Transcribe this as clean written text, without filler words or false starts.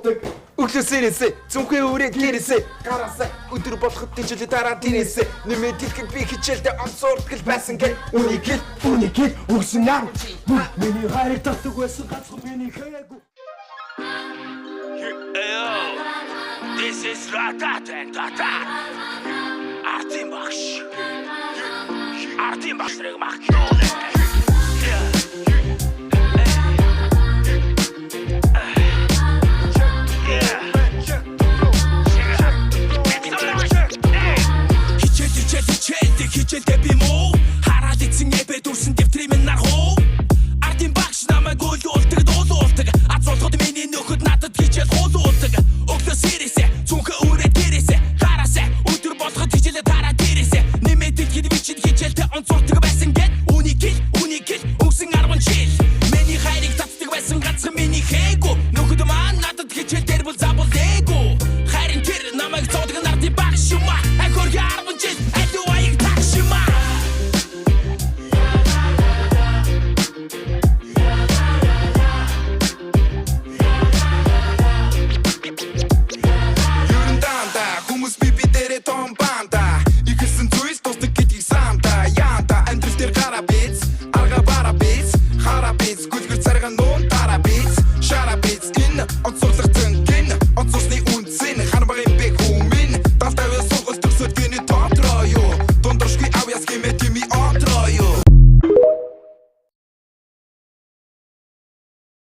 дуулдаг. Өглөөс ирээсээ зүнхээ үрээд гэрээсээ гараасаа өдөр болоход тийчлээ дараа дээрээсээ нэмээд хэлэхэд би хичээлдээ онцордгол байсан гэх үнийг хэл Үнийг хэл өгсөн ам. Миний хайрыг татдаг байсан ганцхан миний хаяагүй. Yo, this is Ratat and Tatat. Артын багш. Артын багш нарыг магтуулна. Хичээл, хичээл, хичээлдэг, хичээлдээ би муу. Хараад ицэн эбэ дүрсэн дэвтрийн минь нархуу. Артын багш намайг өлөөлдөг, дуулуулдаг. Азуулахад миний нөхөд надад хичээл хуулуулдаг.